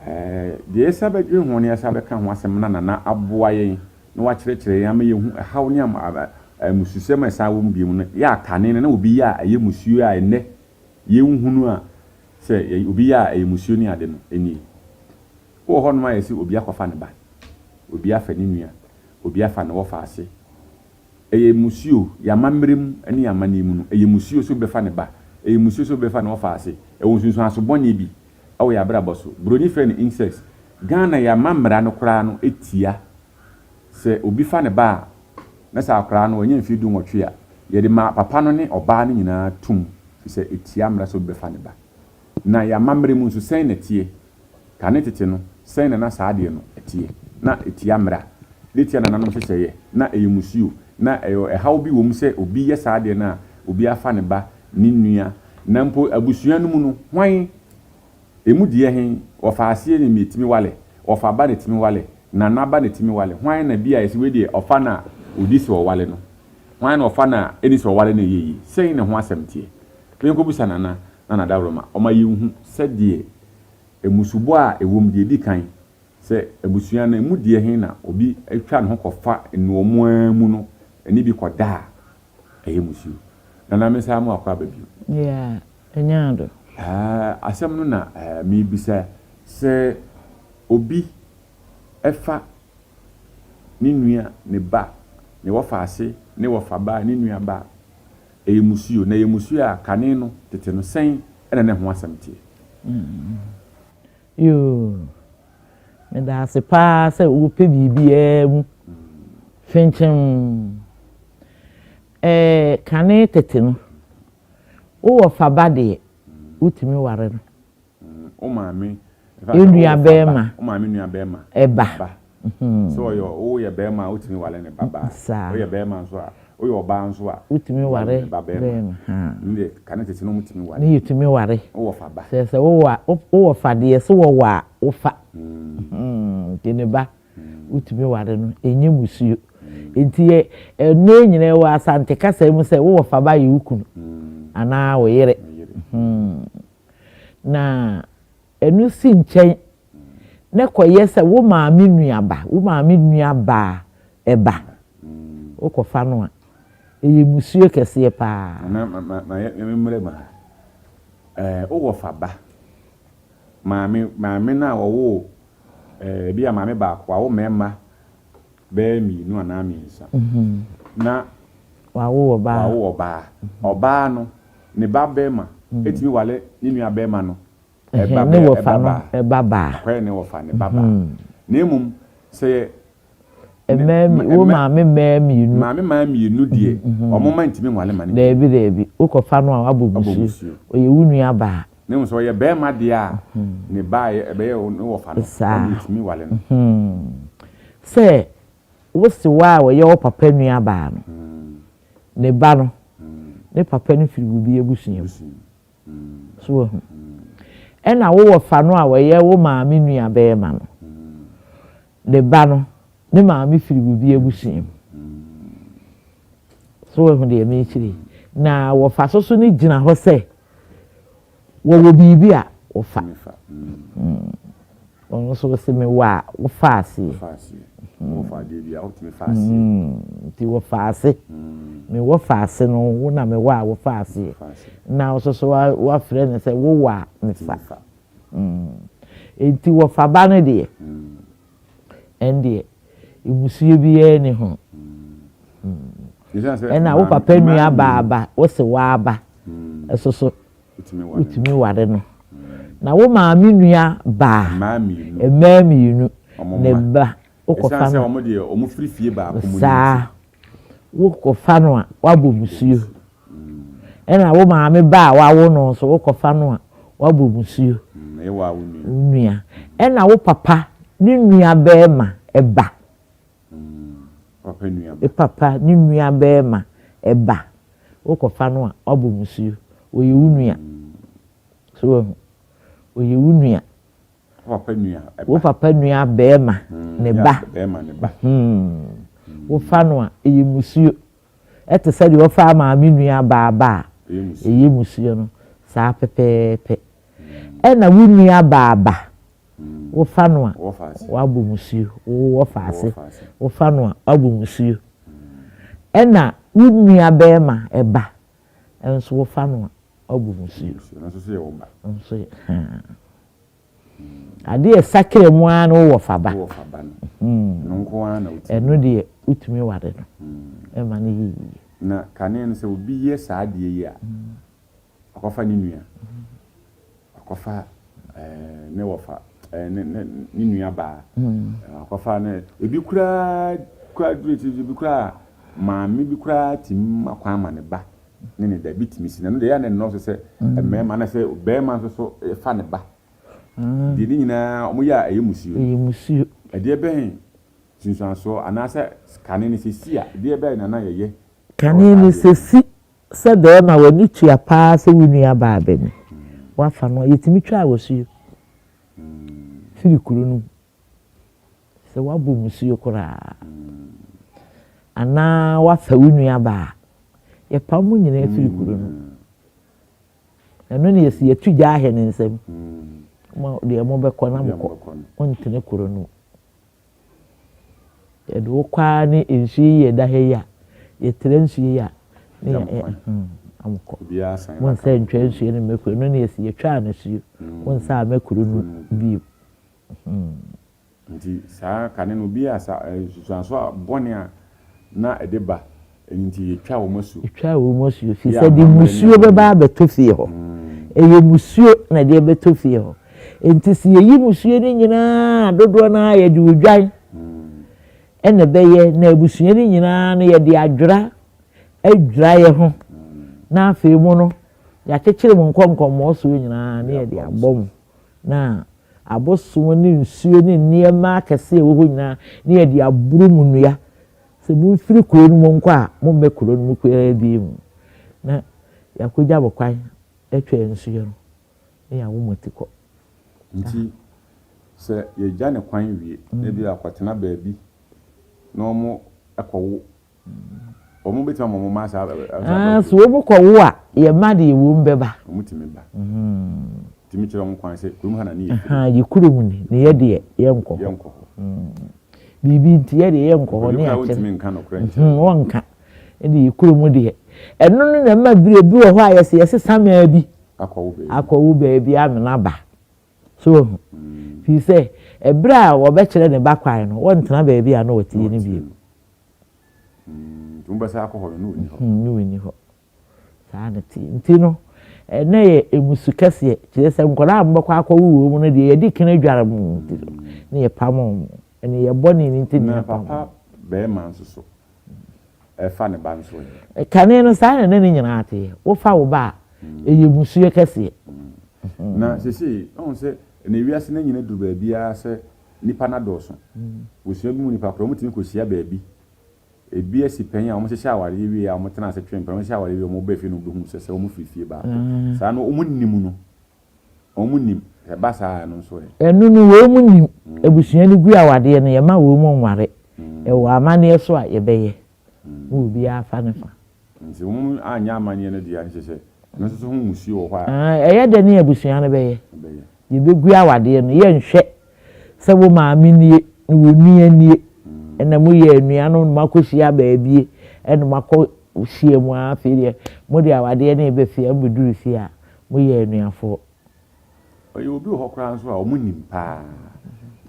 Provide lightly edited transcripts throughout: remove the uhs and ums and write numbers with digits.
Deɛ yɛsan bɛdwene ho na yɛsan bɛka ho asɛm na Nana aboa yɛn na wakyerɛkyerɛ yɛn ama yɛahu ɛhaw ne mmususɛm a ɛsan wɔ mu bio no, yɛ a kane no na obi yɛ a ɛyɛ mmusuo a ɛnnɛ yɛnhunu a sɛ obi yɛ a ɛyɛ mmusuo ne ade no nie. Wowɔ hɔnom a yɛse obi akɔfa ne ba, obi afa ne nua, obi afa ne wɔfa ase. Ɛyɛ mmusuo, yɛn amammerɛ mu ne yɛn amanneɛ mu no, ɛyɛ mmusuo sɛ obi bɛfa ne ba, ɛyɛ mmusuo sɛ obi bɛfa ne wɔfa ase. Ɛwɔ nsunsuanso bɔne bi wɔ yɛn abrabɔ so. Buroni frɛ no incest. Ghana yɛn amammara no koraa no tia sɛ obi fa ne ba a, na sɛ akwadaa no wanya mfeɛ dunwɔtwe a, yɛde ma papa no ne ɔbaa no nyinaa tom firi sɛ ɛtia mmara sɛ obi bɛfa ne ba. Na yɛn amammerɛ mu nso sɛn na ɛteɛ? Kane tete no, sɛn na na saa adeɛ no teɛ? Na ɛtia mmara, na ɛtia nananom nhyehyɛeɛ, na ɛyɛ mmusuo, na ɛyɛ ɛhaw bi wɔ mu sɛ obi yɛ saa adeɛ no a, obi afa ne ba, ne nua, na mpo abusua no mu no, hwan emu deɛ he, ɔfa aseɛ ne metumi wale, ɔfa ba na tumi wale, nana ba na tumi wale, hwan na bi a yɛse wei deɛ ɔfa no a ɔdi sɛ ɔwale no, hwan na ɔfa no a ɛni sɛ ɔwale no ɛyɛ yie, sɛn ne ho asɛm teɛ? Yɛnkɔbisa Nana Nana Dawuroma, ɔma yɛnhu sɛdeɛ mmusubɔ a ɛwɔ mu, deɛ ɛdi kan, sɛ abusua no emu deɛ he na obi twa ne ho kɔfa nnoɔmo ara mu no ne bi kɔda a, ɛyɛ musuo. Nana me san mo akɔ aba bio. Yeah, ɛnyɛ ado. Ɛɛ asɛm no na ɛɛ mebisa sɛ obi ɛfa ne nua, ne ba, ne wɔfaase, ne wɔfa ba, ne nua ba a, ɛyɛ musuo. Na ɛyɛ musuo a kane no, tete no, sɛn ɛna na ɛho asɛm teɛ? Yoo, meda ase paa sɛ wopɛ biribiara mu fenkyem. Ɛɛ kane tete no, wowɔ fa ba deɛ, wotumi ware no. Wo maame, Wo nua bɛrima. Wo maame nua bɛrima. Ɛba. Ba. Sɛ ɔyɛ woyɛ bɛrima a wotumi ware ne ba baa. Saa. Woyɛ bɛrima nso a, woyɛ ɔbaa nso a. Wotumi ware ne ba bɛrima. Ne deɛ kane tete no wotumi ware. Ne yɛtumi ware. Wowɔ fa ba. Sɛ sɛ wowɔ wowɔ fa deɛ sɛ wɔwɔ a wofa. Nti ne ba wotumi ware no ɛnyɛ musuo. Nti yɛ ɛnɛ nyinaa wɔ Asante kasa mu sɛ wowɔ fa ba yɛ wo kunu anaa wo yere. Na ɛno si nkyɛn na kɔyɛ sɛ wo maame nua ba, wo maame nua baa ɛba, wokɔfa no a, ɛyɛ musuo kɛseɛ paa. Na ma ma ma yɛ mmerɛ mu ha. Ɛɛ wowɔ fa ba. Maame maame no a ɔwoo ɛɛ ebi a maame baako wawo mmarima bɛyɛ mmienu anaa mmiɛnsa. Na wawo ɔbaa. Wawo ɔbaa. Ɔbaa no ne ba bɛrima etumi wale ne nua bɛrima no ɛba ne wɔfa no ɛba baa. Akɔyɛ ne wɔfa ne ba baa. Na emom sɛ mmaa wo maame mmaa mmienu. Maame mmaa mmienu deɛ ɔmo mma ntumi nwale ma ne. Daabi daabi wokɔfa no a wabɔ musuo ɔyɛ wo nua baa. Ne mu sɛ ɔyɛ bɛrima deɛ a ne ba ɛbɛyɛ ne wɔfa no ɔno ntumi wale no. Sɛ wosi wa a ɔyɛ wo papa nua baa no ne ba no ne papa no firi wo bi abusua mu so wahu ɛna wo wɔfa no a ɔyɛ wo maame nua bɛrima no ne ba no ne maame firi wo bi abusua mu so wahu deɛ mekyerɛ na wɔfa so so no gyina hɔ sɛ wɔwɔ biribi a wɔfa ɔno nso sɛ mewɔ a wofa aseɛ nti wɔfa ase mewɔ fa ase no wo na mewɔ a wofa aseɛ na ɔso so wafrɛ no sɛ wowɔ a mefa nti wɔfa ba no deɛ ɛndeɛ mmusuo biara ni ho ɛna wo papa nua baaba wo se waaba ɛso so wotumi ware no na wo maame nua baa mmaa mmienu ne ba wokɔfa no saa wokɔfa no a wabɔ musuo ɛna wo maame ba a wawo no nso wokɔfa no a wabɔ musuo nua ɛna wo papa ne nua bɛrima ɛba papa ne nua bɛrima ɛba wokɔfa no a wabɔ musuo ɔyɛ wo nua so wahu ɔyɛ wo nua wo papa nua bɛrima ne ba wofa no a ɛyɛ musuo ɛte sɛ deɛ wɔfa maame nua baa ba a ɛyɛ musuo no saa pɛpɛɛpɛ ɛna wo nua baa ba. Wofa no a, woabɔ musuo. Wo wɔfa ase, wofa no a, woabɔ musuo. Ɛna wo nua barima ba nso wofa no a, woabɔ musuo. Nso yɛ haa. Adeɛ a ɛsakra mu ara ne wo wɔfa ba. Ɛno deɛ wotumi ware no ma no yɛ yie. Na kane no sɛ obi yɛ saa adeɛ yi a, wakɔfa ne nua, wakɔfa ne wɔfa, ne ne ne nua baa, wakɔfa ne ebi koraa koraa duru akyiri ebi koraa maame bi koraa tumi ma kwan ma ne ba ne ne da ebi tumi si na ɛno deɛ ɛyɛ a na ɛnnɔɔso sɛ mmarima na sɛ barima nso so fa ne ba deɛ ne nyinaa wɔyɛ a ɛyɛ musuo. Ɛyɛ musuo. Ɛdeɛ bɛn nsunsuansoɔ anaasɛ kane no sɛ si a ɛdeɛ bɛn na na yɛyɛ wɔ Kane saa no adeɛ sɛ no ho? si Sɛ bɛɛma w'ani tua paa sɛ wo nua baa bɛ ni, w'afa no a, yɛtumi twaa w'asuo firi kuro no mu. Sɛ w'abɔ musuo koraa anaa w'afa wo nua baa a, yɛpam mo nyinaa firi kuro no mu. Ɛno ne yɛsi yɛtu gya ahɛ ne nsam. Mo deɛ mobɛkɔ na mokɔ, montene kuro no mu. Yɛde wo kɔ ara ne nsuo yi a ɛda ha yi a, yɛtra nsuo yi a, ne yɛ ɛ hmm, amokɔ. Mo nsa ntwa nsuo no mmɛ kuro no ne yɛsi yɛtwaa no asuo. Wo nsa ammɛ kuro no bio. Hmm. Nti saa kane no obi a sa nsusuanso a bɔne a na ɛde ba Ɛno nti yɛtwaa wɔn asuo. Yɛtwaa wɔn asuo, firi sɛ de mmusuo bɛba abɛtɔ fie hɔ. Ɛyɛ mmusuo na ɛde ɛbɛtɔ fie hɔ. Enti sɛ yɛyi mmusuo no nyinaa a, dodoɔ no ara yɛde odwan na ɛbɛyɛ, na abusua no nyinaa no yɛde adwera adwira yɛ ho, na afei mo no, yɛakyekyere mo nkɔnkɔmmɔɔ soɔ nyinaa na yɛde abɔ mo, na abosom ne nsuo ne nneɛma akɛseɛ a ɛwɔ hɔ nyinaa na yɛde aboro mo nnua Sɛ momfiri kuro no mu nkɔ a, mommɛ kuro no mu koraa bio. Na yɛakɔgya mo kwan atwa nsuo no, na yɛawo mo ti kɔ. Nti sɛ yɛgya no kwan wie, na ebia akɔtena baabi na wɔkɔwo, wɔbɛtumi ama wɔn mma saa Ah, so wɔkɔwo a, yɛn mma deɛ wɔn bɛba. Wɔtumi ba. Tumi kyerɛ wɔn kwan sɛ kurom ha na ne yɛ firi. Yɛ kurom ni, na yɛ deɛ yɛnkɔ hɔ. Yɛnkɔ hɔ. Biribi nti yɛ deɛ yɛnkɔ hɔ ne akyerɛ. Wɔnka. Ɛne yɛ kurom deɛ. Ɛno no na ɛma bere bi wɔ hɔ a yɛsɛ yɛsesa maa bi. Akɔwo baabi amena ba. So wahu? Firi sɛ ɛberɛ a wɔbɛkyerɛ ne ba kwan no, wɔntena baabi a na ɔteɛ no bio. Nti mobɛsan akɔ hɔ no, na ɔnni hɔ. Na ɔnni hɔ. Saa na ɛteɛ. Nti no, ɛnnɛ yɛ mmusu kɛseɛ. Kyerɛ sɛ nkwadaa a mobɛkɔ akɔwo wɔ mu no deɛ, yɛdi kan adware mo nti no, na yɛpamo mo. Ɛne yɛ bɔne no nti na Na yɛpamo papa mo. barima nso so, ɛfa ne ba nso ɛ? Kane no, saa na na ne nyinaa teɛ. Wofa wo ba a, ɛyɛ mmusuo kɛseɛ. Na seesei, woahu sɛ ɛnnɛ wiase no anyini aduru baabi ara sɛ nnipa no adɔɔso. Abusua bi mu nnipa koraa, wɔtumi kɔhyia baabi Ebi asi pɛn a wɔhyehyɛ awareɛ wie a wɔtena ase twe mpena, wɔhyehyɛ awareɛ wie a wɔba fie na wɔbɛhu sɛ sɛ wɔfiri fie baako. Saa no wɔnnim no, wɔnnim. Sɛ ɛba saa a ɛno nso ɛ? Ɛno no wɔn nim. Abusua no gu awadeɛ no, yɛma wɔn nware. Ɛwɔ amanneɛ so a yɛbɛyɛ ma obiara afa ne fa. Nti wɔn anyɛ amanneɛ no deɛ a, nkyerɛ sɛ ɛno nso so ho mmusuo wɔ hɔ a. Ɛyɛ dɛn ne abusua no bɛyɛ? Yɛbɛgu awadeɛ no, yɛnhwɛ sɛ wo maame nie ne wo nua nie, ɛna moyɛ anuanom na moakɔhyia baabie, ɛna moakɔ hyia mu ara, afei deɛ mode awadeɛ no reba fie a, mobɛduru fie a, moyɛ anuafoɔ. Ɔyɛ obi wɔ hɔ koraa nso a wɔn nim paa.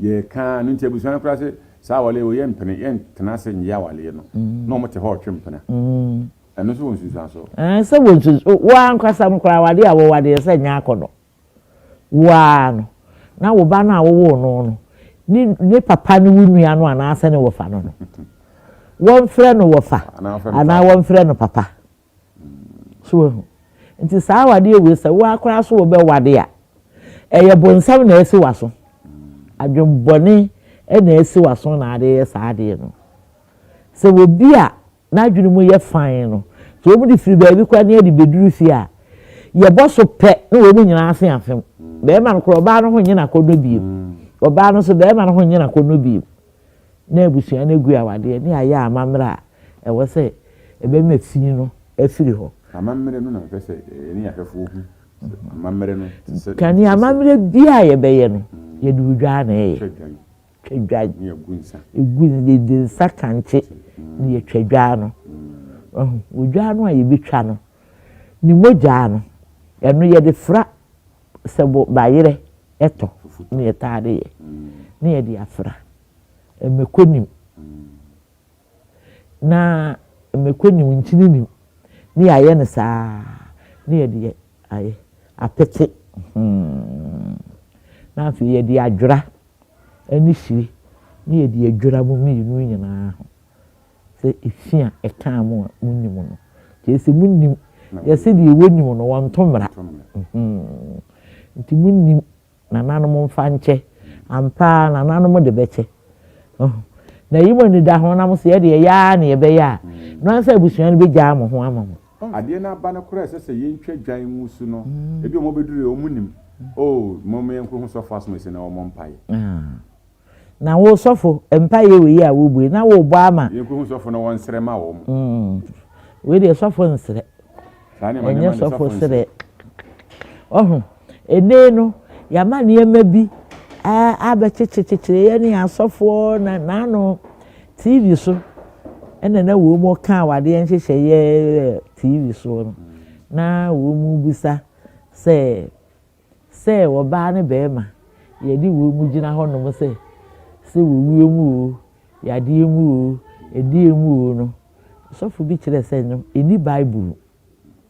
Yɛka ara no nti abusua no koraa se saa awaleɛ wei yɛmpene, yɛntena ase nyɛ awaleɛ no. Na wɔn te hɔ retwe mpena. Ɛno nso wɔ nsunsuansoɔ. Ɛɛ sɛ wɔ nsunsuansoɔ. Wo ara ankasa no koraa awadeɛ a wowadeɛ sɛ nyɛ akɔnnɔ. Wo ara no, na wo ba no a wowoo no no, ne ne papa ne wo nua no anaasɛ ne wɔfa no no, wɔmfrɛ no wɔfa anaa wɔmfrɛ no papa. So wahu? Nti saa awadeɛ wei sɛ wo ara koraa so wobɛwade a, ɛyɛ bonsam na asi w'aso. Adwemmɔne na asi w'aso na ade yɛ saa adeɛ no. Sɛ obi a n'adwene mu yɛ fann no, sɛ wɔde firi baabi koraa na yɛde bɛduru fie a, yɛbɔ so pɛ na wɔn nyinaa ase afem. Barima no koraa, ɔbaa no ho nyɛ no akɔnnɔ bio. Ɔbaa no nso, barima no ho nyɛ no akɔnnɔ bio. Na abusua no agu awadeɛ ne ayɛ amammerɛ a ɛwɔ sɛ ɛbɛma fi no afiri hɔ. Amammerɛ no na mepɛ sɛ yɛne yɛn ahwɛfoɔ hu. Amammerɛ no te sɛ. Kane amammerɛ biara a yɛbɛyɛ no, yɛde odwan na ɛyɛ. Twa dwan. Ne yɛgu nsa. Egu yɛde nsa kankye na yɛtwa dwan no. Wahu? Odwan no a yɛbɛtwa no, ne mogya no, ɛno yɛde fra sɛ bo bayerɛ ɛtɔ na yɛtaa de yɛ, na yɛde afra. Mako nim. Na mako nim, nkyene nim, na yɛayɛ no saa na yɛde ayɛ apete. Hmm. Na afei yɛde adwera ne hyire na yɛde adwira mo mmienu nyinaa ho sɛ efi a ɛkaa mo a monnim no. Kyerɛ sɛ monnim, yɛse deɛ wɔnim no wɔnto mmara. Hmm. Nti monnim Nananom mfa nkyɛ. Ampa ara, nananom de bɛkyɛ. Na eyi mo anidaho na mo se yɛde yɛ ara na yɛbɛyɛ a, ɛno ara sɛ abusua no bɛgyaa mo ho ama mo. Adeɛ no aba no koraa a ɛsɛ sɛ yɛntwa dwan ngu so no, ebi a wɔbɛduru yɛ, wɔn nim. Oh, mom yɛnkɔhu sɔfo asomasi na wɔmmɔ mpaeɛ. Na wo sɔfo, mpaeɛ wei a wobɔ yi, na wobɔ ama. Yɛnkɔhu sɔfo na wɔnsrɛ ma wɔn. Wei deɛ sɔfo nsrɛ. Ɛnyɛ sɔfo serɛ. Wahu? Ɛnnɛ yi no, yɛama nneɛma bi abɛkyekyerekyekyere yɛn ne asɔfoɔ na n'ano TV so ɛna na wɔn mu ka awadeɛ nhyehyɛeɛ TV soɔ no na wɔn mu bisa sɛ sɛ ɔbaa ne bɛrima yɛde wɔn mu gyina hɔnom sɛ sɛ wɔwuo mu o yadeɛ mu o ɛdeɛ mu o no Sɔfo bi kyerɛɛ sɛ no, enni Bible mu.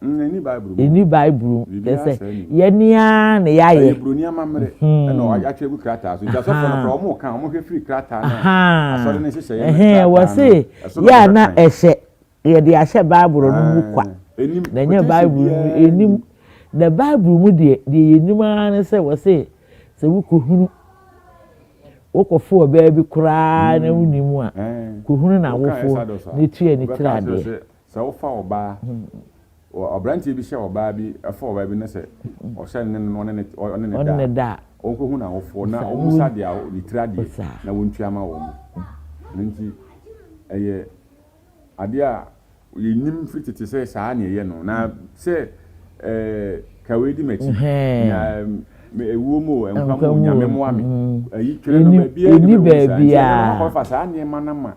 Enni Bible mu. Enni Bible mu. Kyerɛ sɛ, yɛn ara na yɛayɛ. Ɛyɛ Buroni amammerɛ ɛna wɔatwerɛ agu krataa so. Nti asɔfoɔ no koraa, wɔn ka, wɔhwɛ firi krataa no a asɔre no nhyehyɛeɛ no krataa no. Wɔse yɛ a na ɛhyɛ, yɛde ahyɛ Bible no mu kwa. Na ɛnyɛ Bible mu, ennim. Na Bible mu deɛ, deɛ yɛnim ara ne sɛ wɔse sɛ wokɔhunu Wokɔfo ɔbaa bi koraa na wonni mu a, kɔhunu n'awofoɔ na tua ne tiri adeɛ. Sɛ wofa ɔbaa, aberanteɛ bi hyɛ ɔbaa bi, ɛfa ɔbaa bi na sɛ ɔhyɛ ne no ɔne ne da a, ɔnkɔhu n'awofoɔ na ɔmmisa deɛ ne tiri adeɛ na wɔntua ma wɔn. Ɛno nti ɛyɛ Adeɛ a yɛnim firi tete sɛ saa na yɛyɛ no, na sɛ eh, ka wei di m'akyi, na ewuo mu o, nkwa mu o, Nyame mmoa me. Ayi twerɛ no baabiara nni baabi saa. Nti ɛno no akɔfa saa nneɛma no ma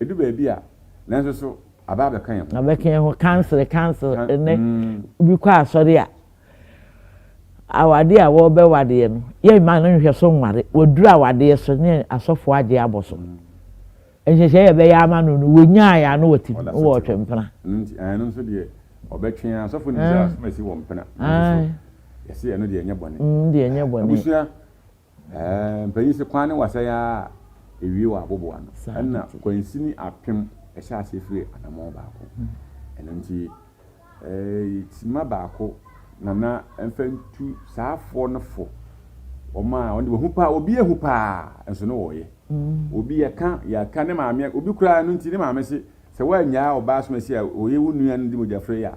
ɛdu baabi a, nanso so aba abɛka yɛn ho. Abɛka yɛn ho, kansere, kansere, ɛnɛ bi kɔ asɔre a, awadeɛ a wɔrebɛwadeɛ no, yɛmma no nhwɛ so nware, wɔduru awadeɛ so ne asɔfoɔ agye abɔ so. Nhyehyɛe a ɛbɛyɛ ama no no, wonyae a na wɔte mu wɔ ɔtwempena. Ɛno nti, ɛno nso deɛ ɔbɛtwe ara. Sɔfo nim sɛ asɛm asi wɔ mpena. Nanso so yɛse ɛno deɛ ɛnyɛ bɔne. Mm, deɛ ɛnyɛ bɔne. Abusua, ɛɛ, mpanyin se kwan ne wasɛe ara a, ewie wɔ abobo ano. Ɛna kwansini apem ɛhyɛ aseɛ firi anamɔn baako. Ɛno nti, ɛɛ, simma baako na na ɛmfa ntu saa afoɔ no fo. Wɔn a wɔn de wɔn ho paa, obi ehu paa, nso no wɔyɛ. Obi yɛka yɛaka ne maame obi koraa no nti ne maame se sɛ woannyaa ɔbaa asomasi a ɔyɛ wo nua no de mogya frɛ yi a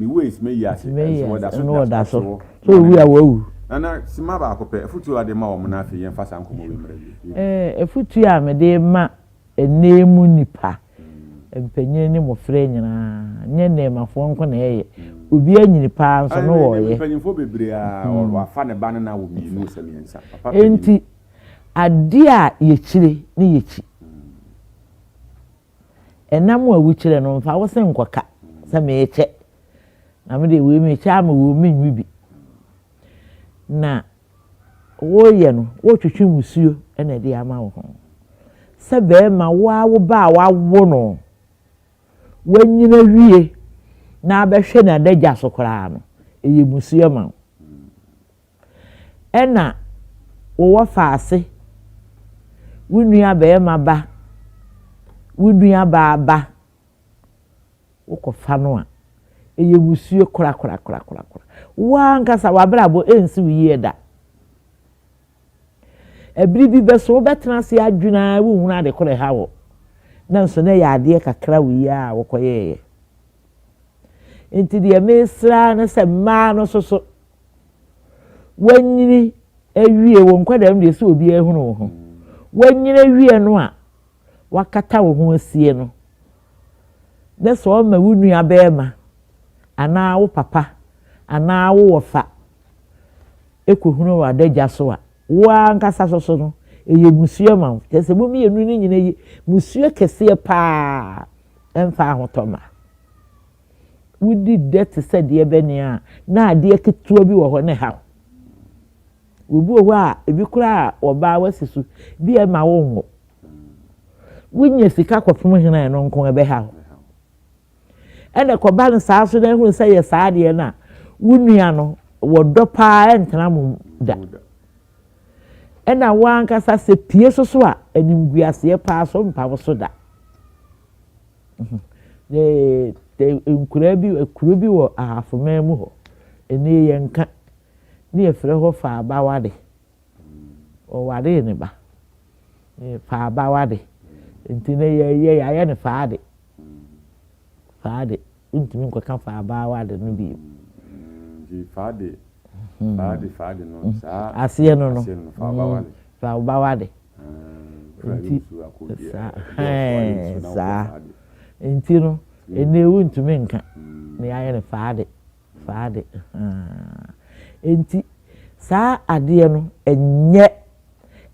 me ways mɛyi ase nso wɔda so da so te hɔ. Sɛ owu a wawu. Nana sima baako pɛ afutuo a de ma wɔn na afei yɛmfa saa nkɔmmɔ wei mmra wie. Eh, afutuo a mede ma ɛnnɛ mu nnipa, mpanyin ne mmɔfra nyinaa, nyɛ nnɛɛmafoɔ nko na ɛyɛ, obi anyini paa nso no wɔyɛ. Mpanyinfoɔ bebree a wafa ne ba ne na wɔ mmienu sɛ mmiɛnsa. Papa panyin. Enti Adeɛ a yɛkyire ne yɛkyi. Ɛnam a wokyerɛ no mfa wo se nkɔka sɛ merekyɛ. Na me deɛ wei mekyɛ ama wei menwe bi. Na woreyɛ no woretwetwe musuo na ɛde ama wo ho. Sɛ bɛrima wo ara wo ba a wawo no wanyini awie na abɛhwɛ n'adagya so koraa no ɛyɛ musuo ma wo. Ɛna wo wɔfaase, wo nua barima ba, wo nua baa ba, wokɔfa no a, ɛyɛ musuo korakorakorakora. Wo ankasa w'abrabɔ ɛnsi wo yie da. Ɛbere bi bɛso wobɛtena ase adwene ara wonhunu ade korɔ ɛha wo. Nanso na ɛyɛ adeɛ kakra wei ara a wokɔyɛeɛ. Nti deɛ mesrɛ ara ne sɛ mmaa no nso so, Woanyini awie, wo nkwadaa mu deɛ sɛ obiara hunu wo ho. Woanyini awie no a, wakata wo ho asie no, na sɛ ɔma wo nua bɛrima anaa wo papa. anaa wo wɔfa kɔhunu wɔ adagya so a, wo ara ankasa nso so no, ɛyɛ mmusua ma wo. Kyerɛ sɛ mo mmienu no nyinaa yi mmusua kɛseɛ paa ɛmfa ahotɔ ma. Wodi dɛ te sɛ deɛ bɛne a, na adeɛ ketewa bi wɔ hɔ na ɛha wo. Obi wɔ hɔ a, ebi koraa a ɔbaa wasi so, bi a ɛma wo nwo. Wonya sika kɔpem hene a ɛno nko ɛbɛha wo. Ɛna ɛkɔba no saa so na ehunu sɛ yɛ saa adeɛ no a, wo nua no wɔ dɔ paa ɛntena mo da. Ɛna wo ankasa sɛ pie so so a, animguaseɛ paa so mpa wo so da. Nkuraa bi, kuro bi wɔ Ahafoman mu hɔ, ɛnɛ yɛnka, ne yɛfrɛ hɔ Faabawade. Ɔwaree ne ba. Faabawade. Nti ne yɛyɛ yɛayɛ no faade. Faade. Wontumi nkɔka faabawade no bio. Nti faade faade faade no saa aseɛ no no aseɛ no faabawade. Faabawade. Nti saa hɛn saa nti no ɛnɛ wontumi nka na yɛayɛ no faade. Saa de, haa. Enti, saa adeɛ no, ɛnyɛ,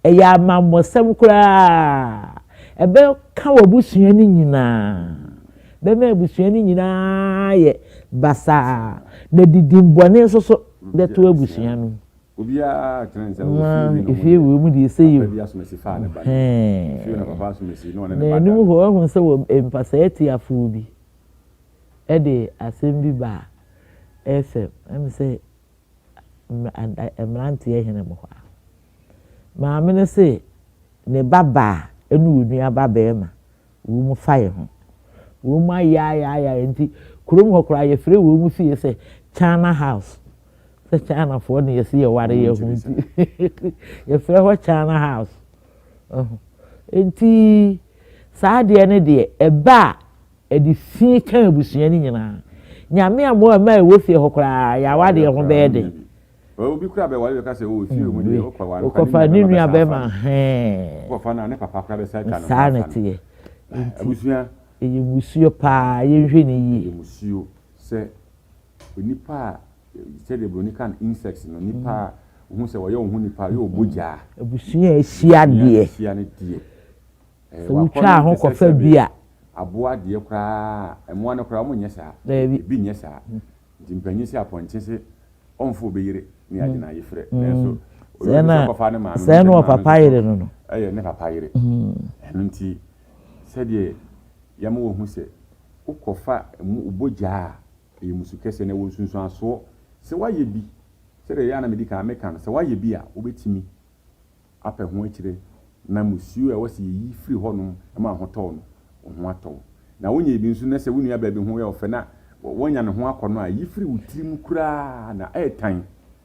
ɛyɛ amammɔsɛm koraa. Ɛbɛka w'abusua no nyinaa. Bɛma abusua no nyinaa ayɛ basaa. Na didimbɔne nso so bɛto abusua no mu. Obiara kyerɛ ne sɛ wɔ fie wei na Efie wei mu deɛ sɛ yɛ papa bi asomasi faa ne ba no. Efie wei na papa asomasi na ɔne Na ne ba anim da no. hɔ, wahu sɛ wɔ mpasaa atiafoɔ bi de asɛm bi baa FM, ɛm sɛ mmeranteɛ hene mu hɔ a. Maame no se ne ba baa ne onua ba barima, wɔn fa yɛ ho. Wɔn ayaayaaya nti kurom hɔ koraa yɛfrɛ wɔn fie sɛ China house. Sɛ Chinafoɔ na yɛsi yɛware yɛ ho nti yɛfrɛ hɔ China house. Nti saa adeɛ no deɛ ɛba a Ɛde fi ka abusua no nyinaa. Nyame amoa mma a ɛwɔ fie hɔ koraa yɛ awadeɛ ho bɛyɛ den. Obi koraa bɛware bɛka sɛ oh fie mu deɛ wokɔ ware Wokɔfa ne nua bɛma hɛn. Wokɔfa no a ne papa koraa bɛsa atwa ne ho Saa na ɛteɛ. Nti Abusua. Ɛyɛ musuo paa yɛnhwɛ no yie. Ɛyɛ musuo sɛ onipa a sɛdeɛ broni ka no insects no nipa a wohu sɛ ɔyɛ wo ho nipa ɔyɛ wo bogyaa. Abusua a ahyia deɛ. Abusua a ahyia no deɛ. Sɛ wotwaa ho kɔfa bi a. Aboa deɛ koraa mmoa no koraa wɔn nyɛ saa. Daabi. Ebi nyɛ saa. Nti mpanyin se apɔnkye se ɔnfa obi yere ne agye no ayefrɛ. Nanso obi nso kɔfa ne maame Sɛɛ na ɔpapa yere no no. Ɛyɛ ne papa yere. Ɛno nti sɛdeɛ yɛama wahu sɛ wokɔfa mu bogya a ɛyɛ musu kɛseɛ na ɛwɔ nsunsuansoɔ. Sɛ woayɛ bi sɛdeɛ ɛyɛ a na medi kan meka no sɛ woayɛ bi a wobɛtumi apɛ ho akyire na musuo a ɛwɔ sɛ yɛyi firi hɔnom ma ahotɔ no, wo ho atɔ wo. Na wonyɛɛ bi nso na sɛ wo nuabaa bi ho yɛ wo fɛ na woanya ne ho akɔnnɔ a, yi firi wo tirim koraa na ɛyɛ tan.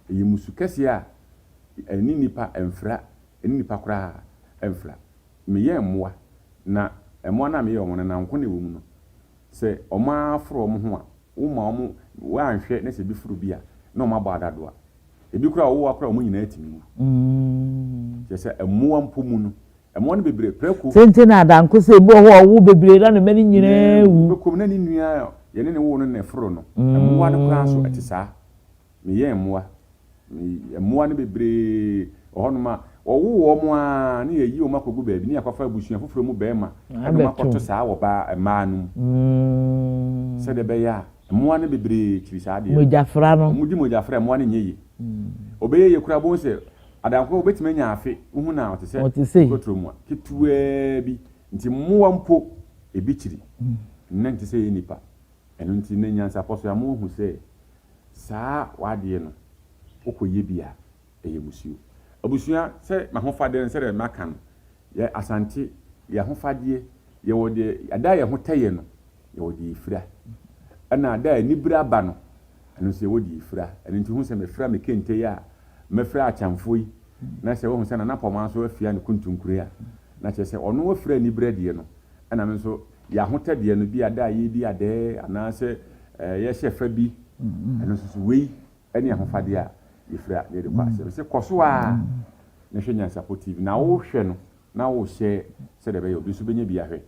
Ɛyɛ mmusu kɛseɛ a ɛne nnipa mfra, ɛne nnipa koraa mfra. Meyɛɛ mmoa, na mmoa no a meyɛɛ wɔn no, nanko na ɛwɔ mu no, sɛ wɔn ara foro wɔn ho a, woma wɔn, woanhwɛ na sɛ ebi foro bi a, na wɔabɔ adadoa. Ebi koraa ɔwowa koraa wɔn nyinaa tumi wu. Kyerɛ sɛ mmoa mpo mu no, mmoa no bebree, prako. Tenten na adanko sɛ ebi wɔ hɔ a ɔwo bebree na ne mma no nyinaa wu. Wobɛkɔ mu na ne nua a yɛne no woo no na ɛforo no. Mmoa no koraa nso ɛte saa. Meyɛn mmoa. Mmoa no bebree wɔ hɔnom a wɔwo wɔn ara na yɛayi wɔn akɔgu baabi na yɛakɔfa abusua foforɔ mu barima de wɔn akɔto saa wɔ baa mmaa no mu sɛdeɛ ɛbɛyɛ a Mmoa no bebree kyiri saa adeɛ no. Mogyafra no. Wɔdi mogyafra a, mmoa no nyɛ yie. Ɔbɛyɛ yie koraa, wobɛhu sɛ adanko ɔbɛtumi anya afe, wohu no a ɔte sɛ nkotoromua ketewaa bi. Nti mmoa mpo, ebi kyiri. Nnɛ nte sɛ yɛn nnipa. Ɛno nti nnɛ nyansapɔ so ama wɔahu sɛ saa w'adeɛ no, wokɔyɛ bi a, ɛyɛ musuo. Abusua, sɛ m'ahofadeɛ no sɛdeɛ maka no, yɛ Asante, yɛn ahofadeɛ, yɛwɔ deɛ, ada a yɛn ho tɛ yɛ no, yɛwɔ deɛ yɛfira. Ɛna ada a anibere aba no, ɛno nso yɛwɔ deɛ yɛfira. Ɛno nti wohu sɛ mefira me kente yi a, mɛfira akyɛmfoɔ yi, na sɛ woahu sɛ Nana Pɔmaa nso afira ne kuntunkure a, na kyerɛ sɛ ɔno afira anibere deɛ no, ɛna me nso yɛn ahotɛ deɛ no, bi ada a yɛredi adɛɛ anaasɛ yɛhyɛ fa bi, ɛno nso so wei ne ahofadeɛ a yɛfira na yɛde kɔ aseɛ. Mese kɔ so ara na hwɛ Nyansapɔ TV, na wohwɛ no na wohyɛ sɛdeɛ ɛbɛyɛ obi nso bɛnya bi ahwɛ.